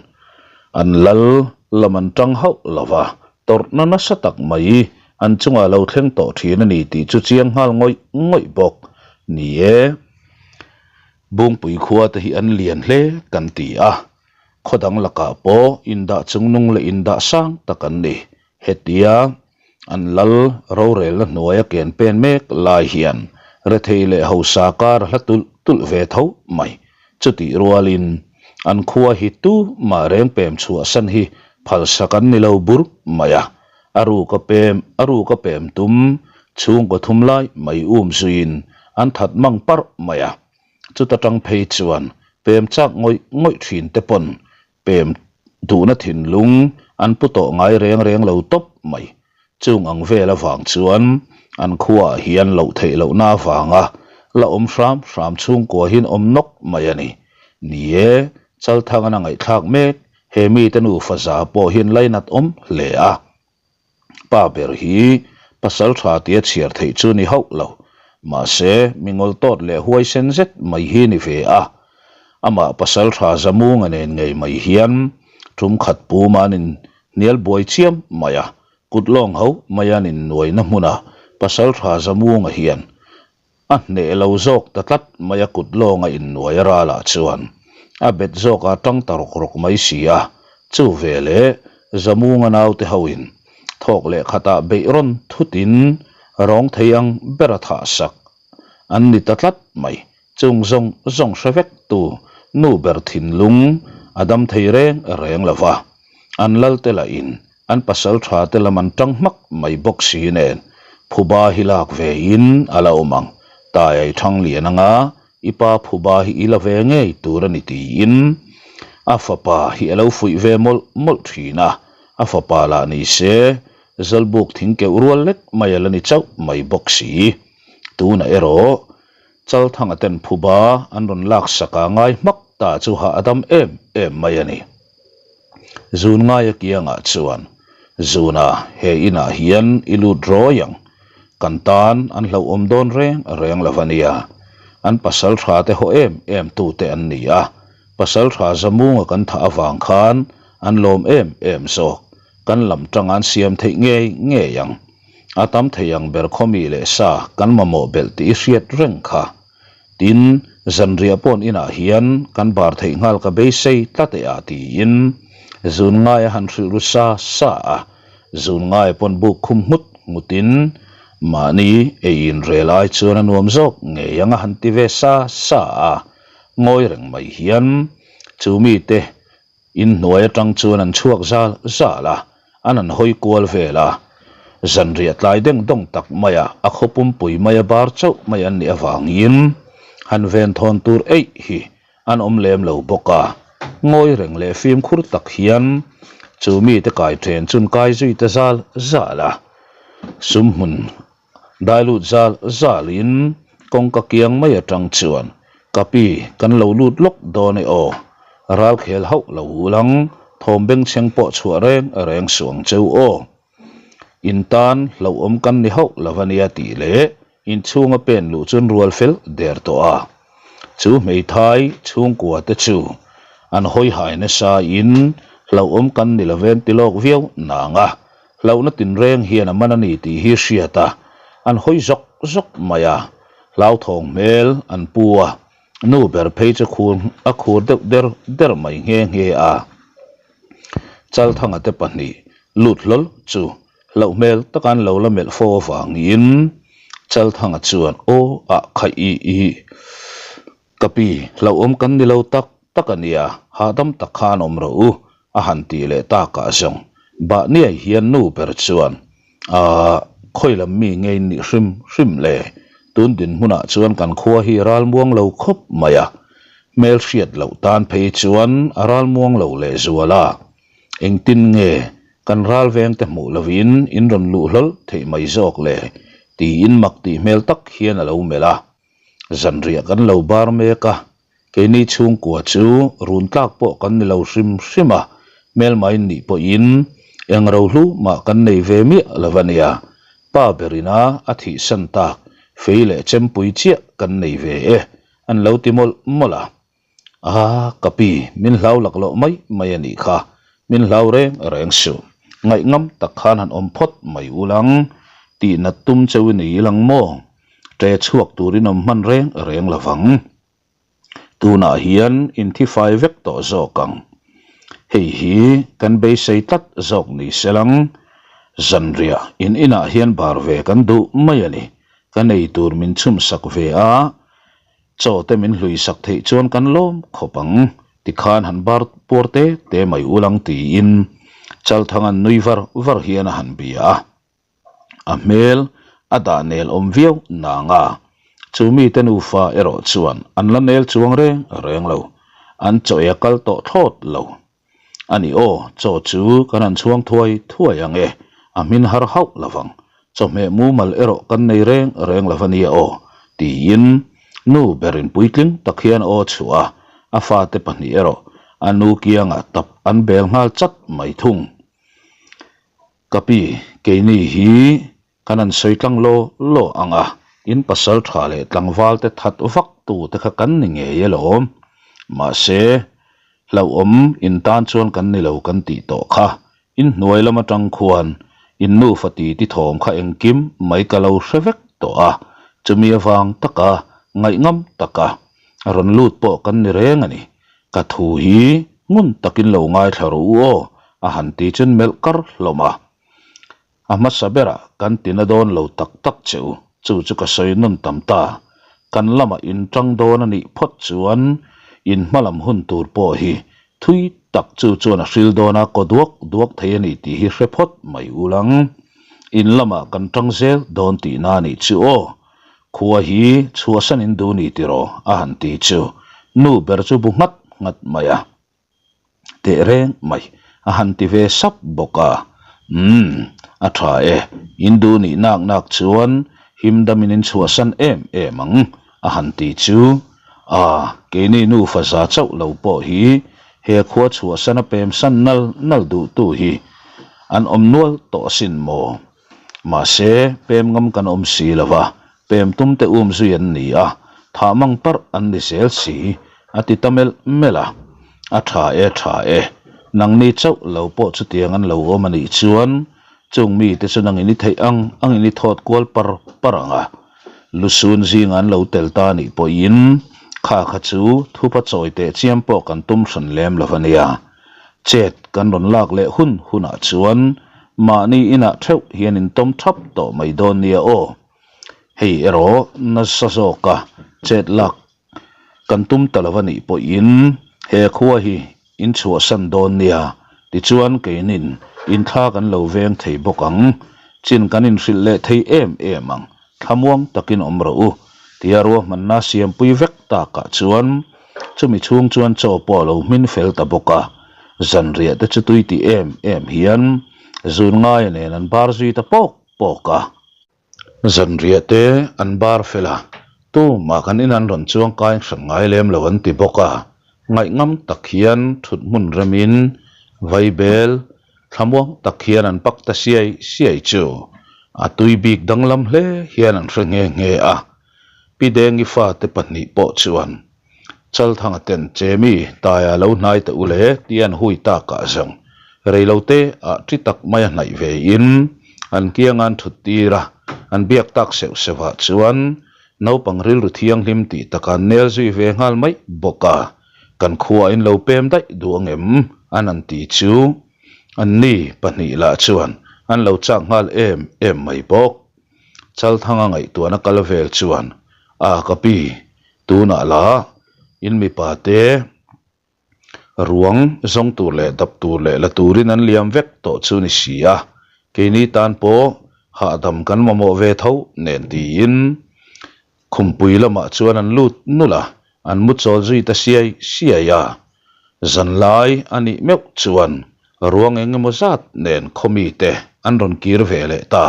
an lal lam an tang hauh lo va, tawrhna nasa tak mai an chungah lo thleng tawh thin a ni tih chu chiang nghal ngawih ngawih bawk. Ni e, Bungpui khua te hi an lian hle kan ti a, khaw dang lakah pawh indah chungnung leh indah sang tak an ni. Hetia An lal rorelna hnuaia ken pen mek lai hian rethei leh hausa kar a hla tulh tulh ve tho mai. Chutih rualin an khua hi tu mah reng pem chhuahsan hi phalsak an ni lo bur mai a, a ruka pem a ruka pem tum chhungkaw thum lai mai um zuiin an that mang parh mai a. Chuta tang phei chuan pem chak ngawih ngawih thin te pawn Pem duhna thinlung an pu tawh ngai reng reng lo tawp mai. Chung ang vel avang chuan an khuaah hian loh theih lohna avanga la awm hram hram chhungkua hian awm nawk mai a ni. Ni e, Chalthangan a ngaihthlak mek, he mite nufa za pawh hian lainat awm hle a. Pa ber hi pasal tha tia chhiar theih chu ni hauh lo. Mahse, mi ngawltawt leh huaisen zet mai hi ni ve a. Amah pasal tha Zamunga nen ngei mai hian tum khat pum an in hnial buai chiam mai a, kut lawng ho mai an in nuaina hmuna pasal tha Zamunga hian A hneh lo zawk ta tlat mai a kut lawnga innuai a ralah chuan a bet zawk a tang ta rawk rawk mai si a, chu veleh Zamunga naute hoin thawk leh khatah beih rawn thutin rawng thei ang ber a thah sak an ni ta tlat mai. Chung zawng zawng hre vek tu nu ber thinlung a dam thei reng reng lo va, an lalte lahin An pasal tha te lam an tang hmak mai bawk si nen phuba hi lak ve in a la awm ang, tai ai thang lian anga i pa phuba hi i la ve ngei tur a ni tiin a fapa hi a lo fuih ve mawlh mawlh thin a, a fapa lah ni se Zawlbuk thing keuh rual lek mai a la ni chauh mai bawk si. Tunah erawh Chalthanga ten phuba an rawn lak sak a ngai hmak. ta chu hah a dam em em mai a ni. Zun ngaia kiangah chuan, Zuna, he inah hian i lut rawi ang. Kan tan an hlauhawm dawn reng reng lo a nia. An pasal tha te haw em em tute an ni a, pasal tha Zamunga kan thah avang khan an lawm em em zawk. Kan lam tang an siam theih ngei ngei ang. A tam thei ang ber khawmi leh sa kan mamawh belh tih i hriat reng kha. Tin, zanriah pawn inah hian kan bar theih nghal ka beisei tlat e a tiin zun ngai a han hrilh ru sa sa a, zun ngai pawn buk khum nghut nghutin mahni ei inrel ai chuan a nuam zawk ngei ang a han ti ve sa sa a, ngawi reng mai hian chu mite Inhnuai atang chuan an chhuak zal zal a, an han hawi kual vel a. Zanriah tlai deng dawng tak maia a khaw pumpui maia bar chauh mai an nih avangin han ven thawn tur eih hi an awm lem lo bawk a. Ngawi reng leh fimkhur tak hian chu mite kai then chun kai zui ta zal zal a. Sumhmun Dai lut zal zalin kawngka kiang mai atang chuan, Ka pi, kan lo lut lawk dawn e aw. Ral khel hauh lo u lang, thawm bengchheng pawh chhuah reng reng suh ang cheu aw. In tan hlauhawm kan ni hauh lo a nia tih leh inchhunga pen luh chuan rual fel der tawh a. Chu hmeithai chhungkua te chu an hawi hai nasa in hlauhawm kan ni loven ti lawk viau nang a, Hlauhna tinreng hian a man a ni tih hi hriat a, an hawi zawk zawk mai a, hlauthawng hmel an pu a, nu ber phei chu khur a khur deuh der der mai nghe nghe a. Chalthanga te pahnih lut hlawl chu hlauh hmel taka an lo la melh fo avangin Chalthanga chuan aw ah khaih i i Ka pi, hlauhawm kan ni lo tak tak a nia, hahdam tak khan awm rawh u, a han tih leh takah zawng. Bahniai hian nu ber chuan, Aah, khawi lam mi ngei nih hrim hrim le, tun dinhmunah chuan kan khua hi ralmuang lo khawp mai a, hmel hriat loh tan phei chuan a ralmuang lo lehzual a, engtin nge kan ral vengte hmuh lovin in rawn luh hlawl theih mai zawk le, tiin mak tih hmel tak hian a lo melh a. Zanriah kan lo bar mek a, keini chhungkua chu run tlak pawh kan ni lo hrim hrim a, hmelmain nih pawhin eng rohlu mah kan nei ve miah lo a nia, pa berina a thihsan tak fei leh chempui chiah kan nei ve e, an lo ti mawlh mawlh a. A, ka pi, min hlau laklawh mai mai a nih kha, min hlau reng reng suh. Ngaihngam tak khan han awm phawt mai ulang, tihnat tum cheu i ni ilang maw? Ṭe chhuak turin awm hman reng reng lo vang. Tunah hian inthifai vek tawh zawk ang. Hei hi kan beisei tlat zawk ni selang, zanriah in inah hian bar ve kan duh mai a ni. Ka nei tur min chhumsak ve a, Chaw te min hlui sak theih chuan kan lawm khawp ang, tikhan han bar puar te te mai ulang tiin Chalthanga'n nui var var hian a han bia a. A hmel a dah nel awm viau nang a, chu mite nufa erawh chuan an la nel chuang reng reng lo, an chaw ei a kal tawh thlawt lo. A ni aw, chaw chu kan han chhuang thuai thuai ang e, a hmin har hauh lo vang. Chawhmeh mumal erawh kan nei reng reng lo va nia aw, tiin nu berin puitling tak hian a aw chhuah a, a fate pahnih erawh a nu kiangah tap an bel nghal chat mai thung. Ka pi, keini hi Kan han sawi tlang law law ang a, in pasal tha leh tlangval te that vak tu te kha kan ni ngei alawm. Mahse, hlauhawm in tan chuan kan ni lo kan tih tawh kha, in hnuai lam atang khuan in nufa ti ti thawm kha engkim mai ka lo hre vek tawh a, chumi avang taka ngaihngam taka rawn lut pawh kan ni reng a ni. Ka thu hi ngun takin lo ngaithla rawh u aw, a han ti chuan melh kar hlawm a. A hmasa berah kan tina dawn lo tak tak che u, chu chu ka sawi nawn tam ta. Kan lamah in tang dawn a nih phawt chuan in hmalam hun tur pawh hi thui tak chu chuan a hril dawn a, kaw duak duak thei a ni tih hi hre phawt mai ulang. In lamah kan tang zel dawn tihna a nih chu aw. Khua hi chhuahsan in duh ni tiraw a han ti chu nu ber chu bu nghat nghat mai a. Teh reng mai, a han ti ve sap bawk a. Umm, a tha e, in duh nih nak nak chuan him damin in chhuahsan em em ang, a han ti chu. A, keini nufa za chauh lo pawh hi he khua chhuahsana pem san nal nal duhtu hi an awm nual tawh asin maw? Mahse, pem ngam kan awm si lo va, pem tum te um zui an ni a, thah mang parh an ni zel si, a ti ta melh melh a. A tha e, tha e, nangni chauh lo pawh chutiang an lo awm a nih chuan chung mite chu nangin i theih ang angin i thawt kual par par ang a. Lusun zingah an lo tel ta anih pawhin kha kha chu thupa chawi teh chiam pawh kan tum hran lem lo a nia. Chet kan rawn lak leh hun hunah chuan mahni inah theuh hian in tawm thap tawh mai dawn nia aw. Hei erawh nasa zawka chet lak kan tum ta lo anih pawhin he khua hi in chhuahsan dawn nia tichuan keinin in thla kan lo veng thei bawk ang, chin kan inhrilh leh thei em em ang, thlamuang takin awm rawh u tia ruahmanna siampui vek takah chuan chumi chhung chuan chaw pawh a lo hmin fel ta bawk a, zanriah te chu tui ti em em hian zun ngaia nen an bar zui ta pawk pawk a. Zanriah te an bar fel a, tumah kan in an rawn chuang kai hran ngai lem lo an ti bawk a, ngaihngam tak hian thut hmun remin vaibel thlamuang tak hian an pak ta siai siai chu a tui bik danglam hle hian an hre nghe nghe a, Pi Dengi fate pahnih pawh chuan Chalthanga ten Chemi taia lo hnai teh u le tih an hui takah zawng reilote ah ṭi tak mai a hnaih ve in an kianga an ṭhut tir a, an biak tak seuh seuh ah chuan naupang rilru thianghlim tih takah an nel zui ve nghal mai bawk a, kan khuaah in lo pem daih duh angem an han ti chu anni pahnih lah chuan an lo chak nghal em em mai bawk. Chalthanga ngaihtuahna kal vel chuan a ka pi Tunah la in mipa te ruang zawng tur leh dap tur leh la turin an liam vek tawh chu ni si a, keini tan pawh hahdam kan mamawh ve tho nen tiin khumpui lamah chuan an lut nulh a, an mu chawl zui ta siai siai a. Zanlai a nih meuh chuan ruang eng emaw zat nen khawmite an rawn kir ve leh ta.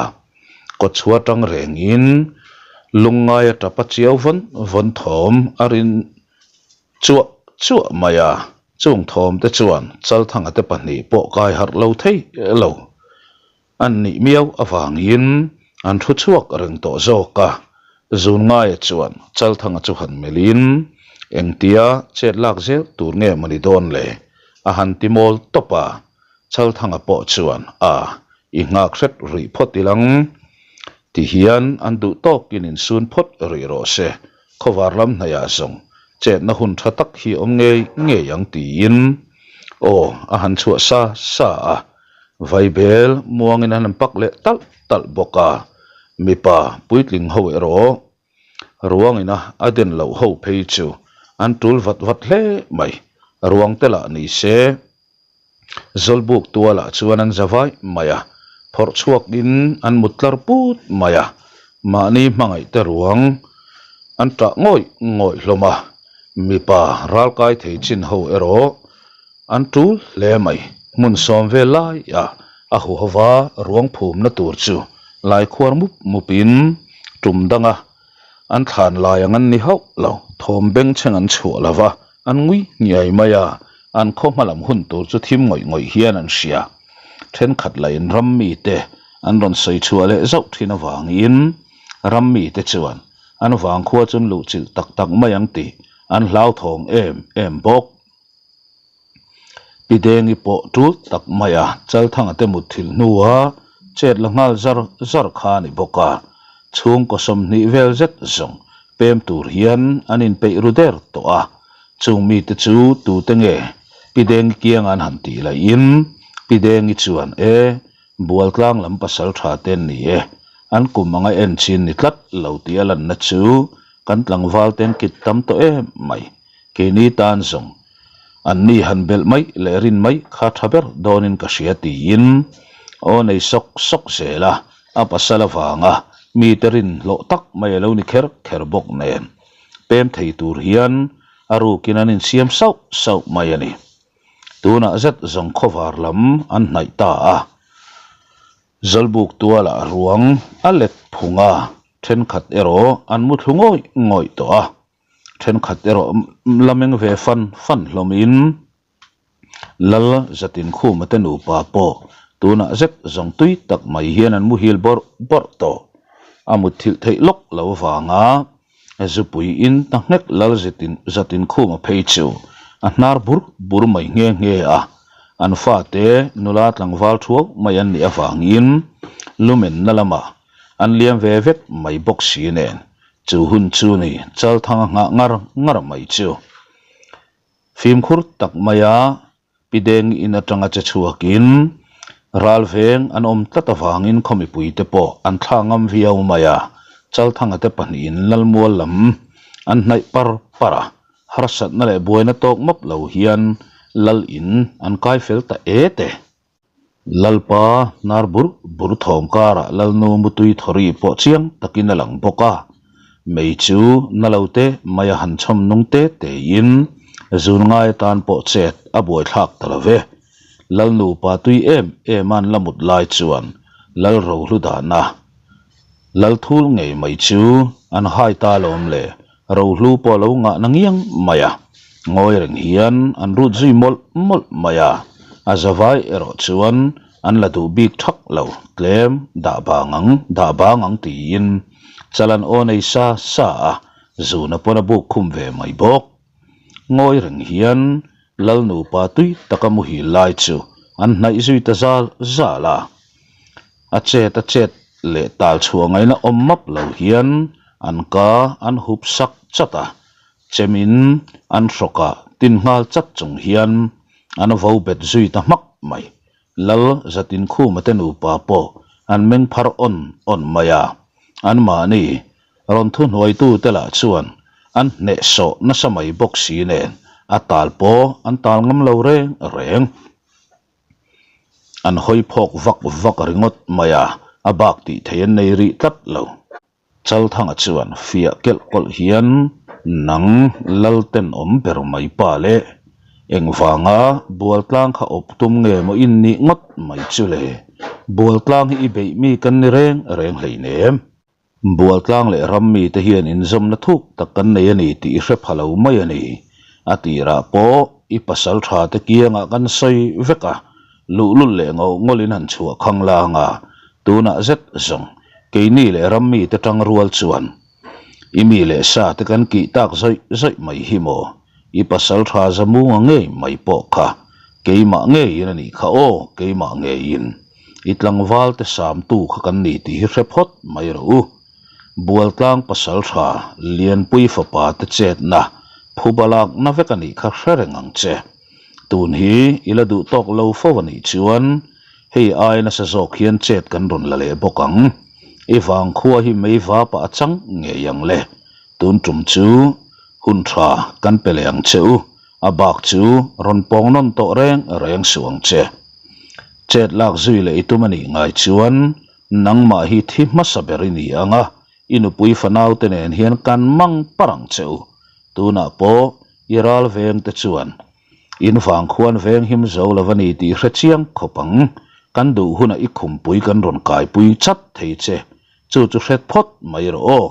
Kawchhua tang rengin lungngaia tapa chiau vawn vawn thawm a rin chuah chuah mai a, chung thawm te chuan Chalthanga te pahnih pawh kai harh lo thei lo an nih miau avangin an thu chhuak reng tawh zawk a. Zunngaia chuan Chalthanga chu han melhin engtia chet lak zel tur nge mawni dawn le a han ti mawl tawp a, Chalthanga pawh chuan a I nghak hret rih phawt ilang ti hian an duh tawkin insun phawt rih rawh se, khawvar lam hnaihah zawng chetna hun tha tak hi awm ngei ngei ang tiin aw a han chhuah sa sa a, vaibel muangin an han pak leh talh talh bawk a, mipa puitling ho erawh ruangina a den loh ho phei chu an tul vat vat hle mai, ruang te lah ni se. Zawlbuk tualah chuan an za vai mai a, phawrh chhuakin an mut tlar put mai a, mahni hmangaihte ruang an tah ngawih ngawih hlawm a, mipa ralkai thei chin ho erawh an tul hle mai. Hmun sawm vel laiah a huhova ruang phumna tur chu laikhuar mup mupin tum danga An thlan lai ang an ni hauh lo, thawm bengchheng an chhuah lo va, an ngui ngiai mai a, an khaw hma lam hun tur chu thim ngawih ngawih hian an hria. Thenkhat lahin ram mite an rawn sawi chhuah leh zauh thin avangin ram mite chuan an vangkhua chu an luhchilh tak tak mai ang tih an hlauthawng em em bawk. Pi Dengi pawh tul tak mai a, Chalthanga te mutthilh hnua chet la nghal zar zar kha a ni bawk a, chhungkaw 20 vel zet zawng pem tur hian an inpeih ru der tawh a, chung mite chu tute nge Pi Dengi kianga an han tih laihin Pi Dengi chuan e, Bualtlang lam pasal tha te an ni e, an kum anga en chin ni tlat lo tih a lanna chu kan tlangval te an kit tam tawh em mai. Keini tan zawng an ni han belh mai leh rin mai kha tha ber dawnin ka hria tiin aw nei sawk sawk zel a, a pasal avanga mite rin hlawh tak mai a lo ni kher kher bawk nen pem thei tur hian a rukin an insiam sauh sauh mai a ni. Tunah zet zawng khawvar lam an hnaih ta a, Zawlbuk tualah ruang a let phung a, thenkhat erawh an mu thlu ngawih ngawih tawh a. Thenkhat erawh la meng ve fan fan hlawmin Lal Zatinkhuma te nupa pawh tunah zet zawng tui tak mai hian an muhil bawrh bawrh tawh. A mutthilh theih lawk lo vanga Zupui in ta nghek Lal Zatinkhuma phei chu a hnar bur bur mai nghe nghe a, an fate nula tlangval thuau mai an nih avangin lumenna lamah an liam ve vek mai bawk si nen chu hun chu ni Chalthanga nghah ngar ngar mai chu. Fimkhur tak maia Pi Deng in atanga che chhuakin ral veng an awm tlat avangin khaw mipuite pawh an thla ngam viau mai a, Chalthanga te pahnihin Lalmual lam an hnaih par par a, harsatna leh buaina tawk map lo hian Lal in an kai fel ta et e. Lalpa hnar bur bur thawm karah Lalnu Mutui Thawri pawh chiang takin a lang bawk a, mei chu na lo te mai a han chhawm nung te tein zun ngai atan pawh chet a buaithlak ta lo ve. Lalnu pa tui em em an la mut lai chuan Lal Rohlu dahna Lalthul ngei mai chu an hai ta lawm le, Rohlu pawh lo ngah na ngiang mai a, ngawi reng hian an rut zui mawlh mawlh mai a, a zavai erawh chuan an la duh bik thak lo, tlem dah bang ang, dah bang ang tiin chal an aw nei sa sa a, zuna pawn a buk khum ve mai bawk. Ngawi reng hian Lal nupa tui taka muhil lai chu an hnaih zui ta zal zal a, a chet a chet leh tal chhuah ngaihna awm map lo hian an ka an hup sak chat a, chemin an hrawkah tin nghal chat chung hian an vo bet zui ta hmak mai. Lal Zatinkhuma te nupa pawh an meng phar awn awn mai a, anmahni rawn thuhnuaitute lah chuan an hnehsawh nasa mai bawk si nen a tal pawh an tal ngam lo reng reng. An hawi phawk vak vak ringawt mai a, a bak tih thei an nei rih tlat lo. Chalthanga chuan fiah kelh kawlh hian nang lal tenawm ber mai pa le, engvanga Bualtlang kha awp tum nge maw in nih ngawt mai chu le, Bualtlang hi i beih mi kan ni reng reng hleinem. Bualtlang leh ram mite hian inzawmna thuk tak kan nei a ni tih i hre pha lo mai a ni. A tirah pawh i pasal tha te kiangah kan sawi vek a, Luhlul leh ngawh ngawlin han chhuah khang lang a, tunah zet zawng keini leh ram mite tang rual chuan i mi leh sa te kan kih tak zawih zawih mai hi maw? I pasal tha Zamunga ngei mai pawh kha keimah ngeiin a nih kha aw, keimah ngeiin i tlangval te samtu kha kan ni tih hi hre phawt mai rawh u. Bualtlang pasal tha Lianpui fapa te chetna phuba lakna vek a nih kha hre reng ang che. Tun hi i la duh tawk lo fo a nih chuan hei ai nasa zawk hian chet kan rawn la leh bawk ang. I vangkhua hi mei vapah a chang ngei ang le. Tun tum chu hun tha kan pe leh ang che u, a bak chu rawn pawng nawn tawh reng reng suh ang che. Chet lak zui leh i tum a nih ngai chuan nangmah hi thi hmasa ber i ni ang a, i nupui fanaute nen hian kan mang par ang che u. Tunah pawh I ral veng te chuan in vang khuan veng him zo lo a ni tih hre chiang khawp ang. Kan duh hunah i khumpui kan rawn kaipui chat thei che. Chu chu hret phawt mai rawh aw.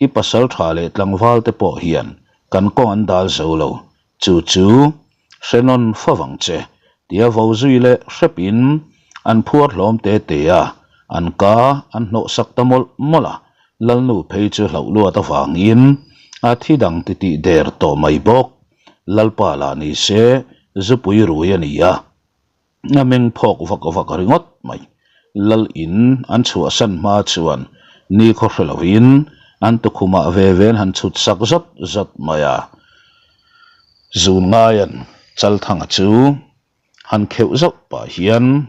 I pasal tha leh tlangval te pawh hian kan kawng an dal zo lo. Chu chu hre nawn fa vang che tia vo zui leh hrepin an phuar hlawm te te a, an ka an hnawh sak ta mawlh mawlh a. Lalnu phei chu hlauh luat avangin a thi dang titih der tawh mai bawk. Lalpa lah ni se zupui rui a ni a, a meng phawk vak vak ringawt mai. Lal in an chhuahsan hma chuan nikhaw hre lovin an tukhumah ve ve an han chhut sak zawt zawt mai a. Zun ngaian Chalthanga chu han kheuh zauh pah hian.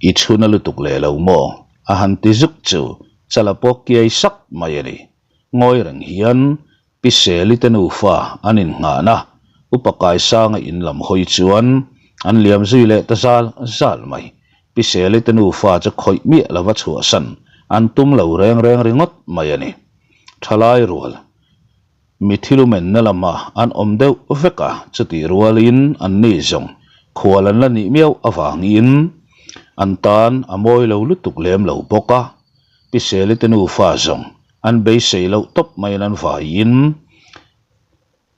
I chhun a lutuk leh lo maw? A han ti zuk chu chala pawh kiai sak mai a ni. Ngawi reng hian Pi Seli te nufa an innghahna Upa Kaisanga in lam hawi chuan an liam zui leh ta zal zal mai. Pi Seli te nufa chu khawih miah lova chhuahsan an tum lo reng reng ringawt mai a ni. Thalai rual. Mi thilumenna lama an awm deuh vek a, chutih rualin anni zawng khual an la nih miau avangin an tan a mawi lo lutuk lem lo bawk a. Pi Seli te nufa zawng an beisei loh tawp maiin an vaiin.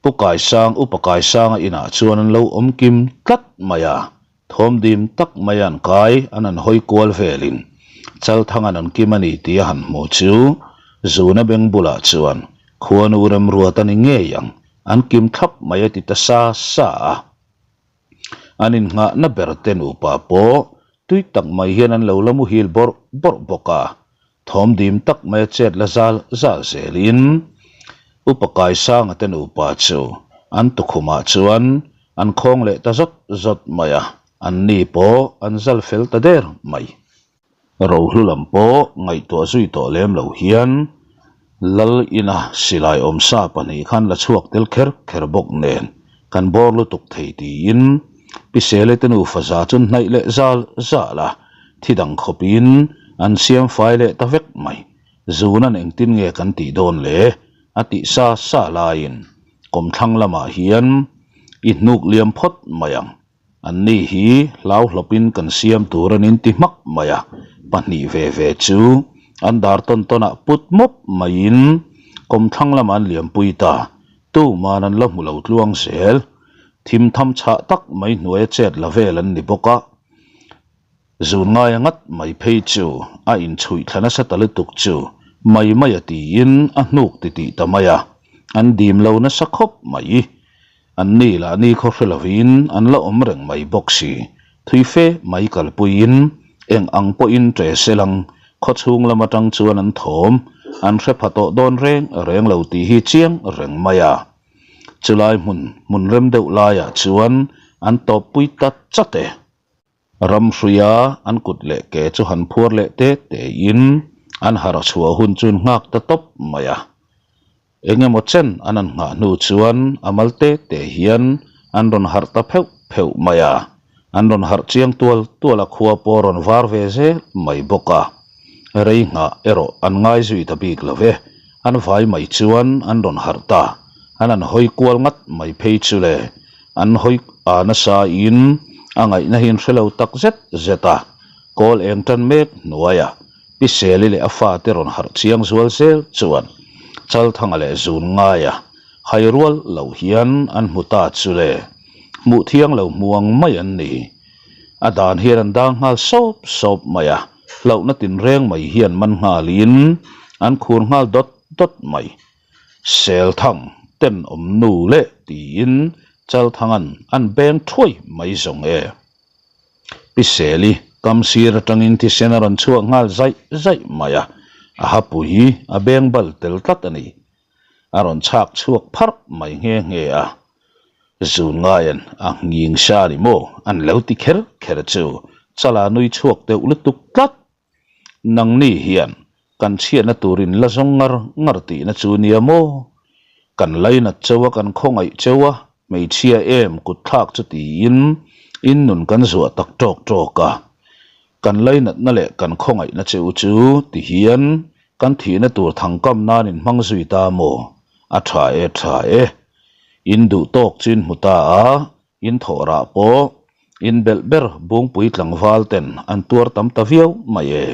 Pu Kaisang, Upa Kaisanga inah chuan an lo awm kim tlat mai a, thawm dim tak mai an kai an han hawi kual velin Chalthanga'n an kim a ni tih a han hmu chu Zuna beng bulah chuan khuanu remruat a ni ngei ang, an kim thlap mai a ti ta sa sa a. An innghahna ber te nupa pawh tui tak mai hian an lo la muhil bawrh bawrh bawk a, thawm dim tak mai a chet la zal zal zelin Upa Kaisanga te nupa chu an tukhumah chuan an khawng leh ta zawt zawt mai a, an ni pawh an zal fel ta der mai. Rohlu lam pawh ngaihtuah zui tawh lem lo hian Lal ina silai awmsa pahnih khan la chhuak tel kher kher bawk nen kan bawr lutuk thei tiin Pi Sele te nufa za chu hnaih leh zal zal a, thi dang khawpin an siam fai leh ta vek mai. Zunan engtin nge kan tih dawn le? a tih sa sa laiin kawmthlang lamah hian i hnuk liam phawt mai ang. An ni hi hlau hlawpin kan siam tur an inti hmak mai a, pahnih ve ve chu an dar tawn tawnah put mawp maiin kawmthlang lamah an liampui ta, tuman an la hmu lo tluang zel. Thim tham chhah tak mai hnuaia chet la vel an ni bawk a, zun ngaia ngat mai phei chu a inchhuih thla nasa ta lutuk chu mai mai a tiin a hnuk titih ta mai a, an dim lo nasa khawp mai. An ni lah ni khaw hre lovin an la awm reng mai bawk si. Thui fe mai kalpuiin eng ang pawhin ṭe selang khaw chhung lam aṭang chuan an thawm an hre pha tawh dawn reng reng lo tih hi chiang reng mai a. Chulai hmun hmun rem deuh laiah chuan an tawppui ta chat e. Ram hruia an kut leh ke chu han phuar leh te tein an harh chhuah hun chu an nghak ta tawp mai a. Eng emaw chen an han nghah hnu chuan a mal te te hian an rawn harh ta pheuh pheuh mai a. An rawn harh chiang tual tual a khua pawh a rawn var ve zel mai bawk a. Rei nghah erawh an ngai zui ta bik lo ve. An vai mai chuan an rawn harh ta. An han hawi kual ngat mai phei chu le. An hawi a nasa in a ngaihna hi an hre lo tak zet zet a, kawl eng tan mek hnuaia Pi Seli leh a fate rawn harh chiang zual zel chuan Chalthanga leh Zun ngaia hai rual lo hian an hmu ta chu le, hmuh thiang lo hmu ang mai an ni. A dan hian an dang nghal sawp sawp mai a, hlauhna tinreng mai hian man nghalin an khur nghal dawt dawt mai. Selthang tenawm nu leh tiin Chalthanga'n an beng thuai mai zawng e. Pi Seli kam sir atangin thisen a rawn chhuak nghal zaih zaih mai a, a hapui a beng bal tel tlat a ni. A rawn chhak chhuak pharh mai nghe nghe a, Zun ngaiin a nghing sa ni maw an lo ti kher kher chu Chala nui chhuak deuh lutuk tlat. Nangni hian kan chhiatna turin la zawng ngar ngar tihna chu nia maw? Kan lainat cheu a, kan khawngaih cheu a, hmeichhia em kut thlak chu tiin in nun kan zuah tak tawk tawk a. Kan lainatna leh kan khawngaihna cheu chu ti hian kan thihna tur thangkam nan in hmang zui ta maw? A tha e tha e. In duh tawk chu in hmu ta a, In thawh rah pawh in belh ber Bungpui tlangval ten an tuar tam ta viau mai e.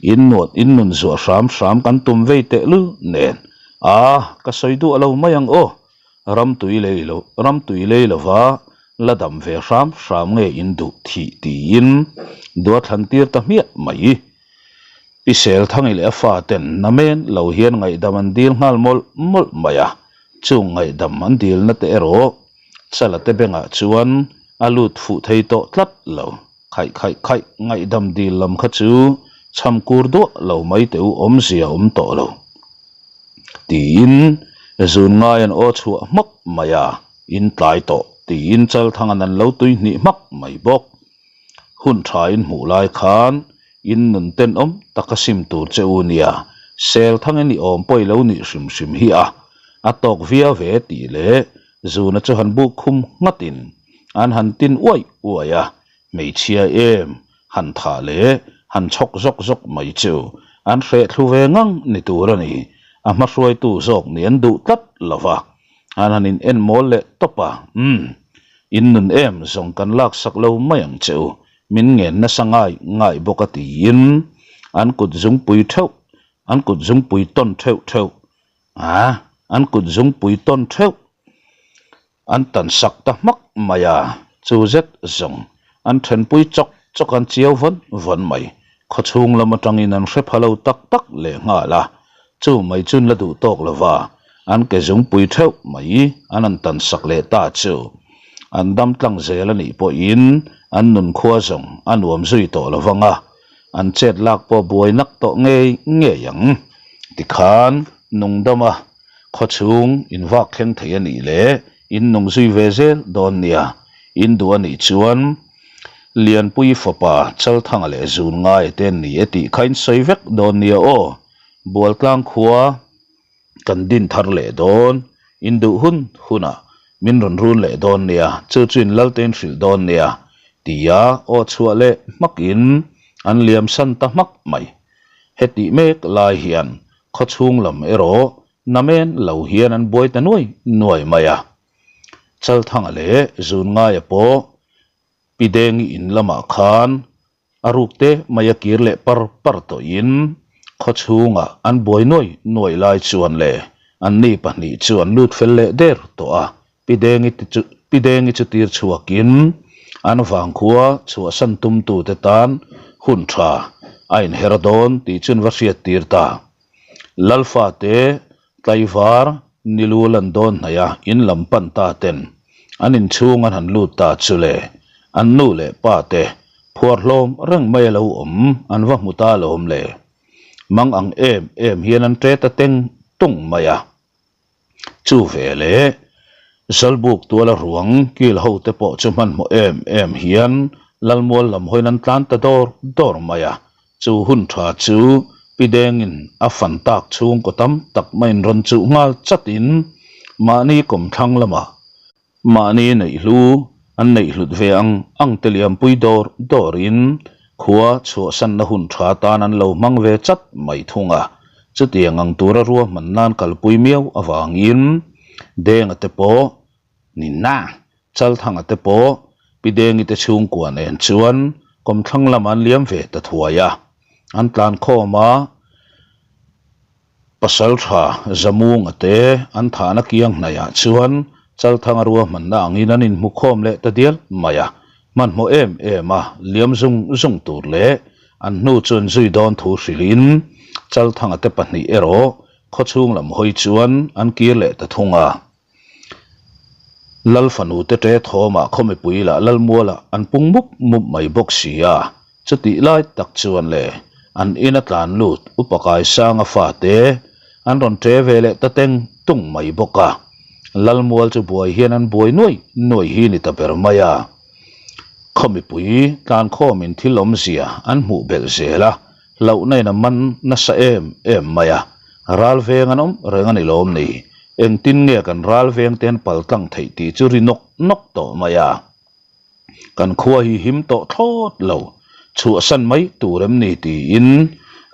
In nuat in nun zuah hram hram kan tum vei teh lul nen a ka sawi duah lo mai ang aw. Ram tui lei lo ram tui lei lova la dam ve hram hram nge in duh thih tiin dua thlan tir ta hmiah mai. Pi Selthangi leh a fa ten namen lo hian ngaihdam an dil nghal mawlh mawlh mai a, chung ngaihdam an dilna te erawh Chala te bengah chuan a lut fuh thei tawh tlat lo. Khaih khaih khaih ngaihdam dil lam kha chu chham kur duah lo mai teh u awmzia awm tawh lo. Tiin zun ngai an aw chhuah hmak mai a, in tlai tawh tiin Chalthanga'n an lo tui hnih hmak mai bawk. Hun tha in hmuh lai khan in nun tenawm taka sim tur che u nia, sel thangin i awm pawi lo nih hrim hrim hi a, a tawk viau ve tih leh zuna chu han buk khum nghatin an han tin uaih uaih a, hmeichhia em han thah leh han chhawk zawk zawk mai chu an hreh thlu ve ngang ni tur a ni, a hma hruaitu zawk nih an duh tlat lo va, an han in en mawl leh tawp a, umm. In nun em zawng kan laksak lo mai ang che u, min ngen nasa ngai ngai bawk a tiin an kut zungpui theuh, an kut zungpui tawn theuh theuh, a, an kut zungpui tawn theuh. An tan sak ta hmak mai a, chu zet zawng an thenpui chawk chawk an chiau vawn vawn mai. Khawchhung lam atangin an hre pha lo tak tak leh nghal a, chu mai chun la duh tawk lova an ke zungpui theuh mai an han tan sak leh ta chu. An dam tlang zel a nih pawhin an nunkhua zawng a nuam zui tawh lo vang a, an chet lak pawh buai nak tawh ngei ngei ang. Tikhan nungdama Khawchhung in vak thleng thei a nih leh in nung zui ve zel dawn nia, in duh a nih chuan Lianpui fapa Chalthanga leh Zun ngaia te an ni e tih kha in sawi vek dawn nia aw, Bualtlang khua kan din thar leh dawn, in duh hun hunah min rawn run leh dawn nia, chu chu in Lalte in hrilh dawn nia tia aw chhuah leh hmakin an liam san ta hmak mai. Hetih mek lai hian Khawchhung lam erawh namen lo hian an buai ta nuai nuai mai a. Chalthanga leh Zungaia pawh Pi Dengi in lamah khan a ruk te mai a kir leh par par tawhin khawchhungah an buai nuai nuai lai chuan le anni pahnih chu an lut fel leh der tawh a. Pi Dengi te chu Pi Dengi chu tir chhuakin an vangkhua chhuahsan tumtute tan hun tha a inher dawn tih chu an va hriat tir ta. Lalfa te tlaivar nilu lan dawn hnaih a in lam pan ta ten an inchhung an han lut ta chu le an nu leh pa te phuar hlawm reng mai a lo awm an va hmu ta lawm le. Mang ang em em hian an ṭe ta teng tung mai a. Chu ve leh Zalbuk tuala ruang kil ho te pawh chu hmanhmawh em em hian Lalmual lam hawiin an tlan ta dawr dawr mai a, chu hun tha chu Pi Dengin a fan tak chhungkaw tam tak maiin rawn chuh nghal chatin mahni kawmthlang lamah Mahni neih hlu an neih hlut ve ang ang te liampui dawr dawrin khua chhuahsanna hun tha tan an lo hmang ve chat mai thung a, chutiang ang tura ruahman nan kalpui miau avangin Denga te pawh Nina, Chalthanga te pawh Pi Dengi te chhungkua nen chuan kawmthlang lamah an liam ve ta thuai a, an tlan khawm a. Pasalṭha Zamunga te an thahna kiang hnaihah chuan Chalthanga ruahmanna angin an inhmu khawm leh ta dial mai a, hmanhmawh em em a liam zung zung tur leh an hnu chu an zui dawn thu hrilhin Chalthanga te pahnih erawh khawchhung lam hawi chuan an kir leh ta thung a. Lal fanu te ṭe thawmah khaw mipui lah Lalmualah an pung mup mup mai bawk si a, chutih lai tak chuan le an ina tlan lut Upa Kaisanga fate an rawn ṭe ve leh ta teng tung mai bawk a, Lalmual chu buai hian an buai nuai nuai hi ni ta ber mai a. Khaw mipui tlankhawmin thil awmzia an hmuh belh zel a, Hlauhna in a man nasa em em mai a, ral veng an awm reng a ni lawm ni? Engtin nge kan ral veng te an pal tlang theih tih chu ri nawk nawk tawh mai a. Kan khua hi him tawh thlawt lo, chhuahsan mai tur em ni tiin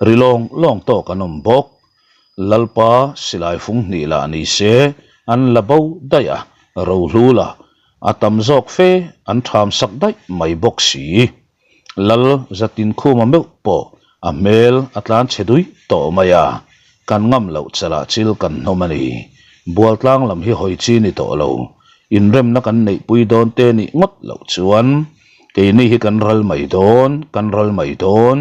ri lawng lawng tawk an awm bawk. Lalpa silai fung hnih lah ni se an la bo daih a, rohlu lah a tam zawk fe an tham sak daih mai bawk si. Lal Zatinkhuma meuh pawh a hmel a tlan chhe dui tawh mai a, kan ngam loh chalah chil kan hnawm a ni. Bualtlang lam hi hawi chi ni tawh lo, inremna kan neihpui dawn te nih ngawt loh chuan keini hi kan ral mai dawn, kan ral mai dawn,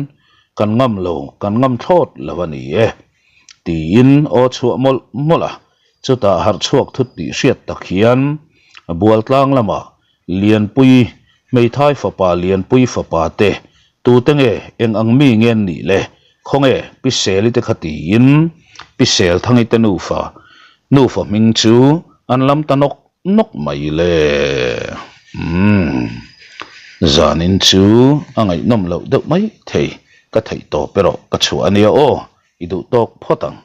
kan ngam lo, kan ngam thlawt lo a ni e, tiin aw chhuah mawlh mawlh a, chutah harh chhuak thut tih hriat tak hian Bualtlang lamah Lianpui, hmeithai fapa Lianpui fapa te, tute nge eng ang mi nge an nih le, khawnge Pi Seli te kha tiin Pi Selthangi te nufa, nufa hming chu an lam ta nawk nawk mai le. Umm, zanin chu a ngaihnawm loh deuh mai thei, ka theih tawp erawh ka chhuah a nia aw, i duh tawk phawt ang.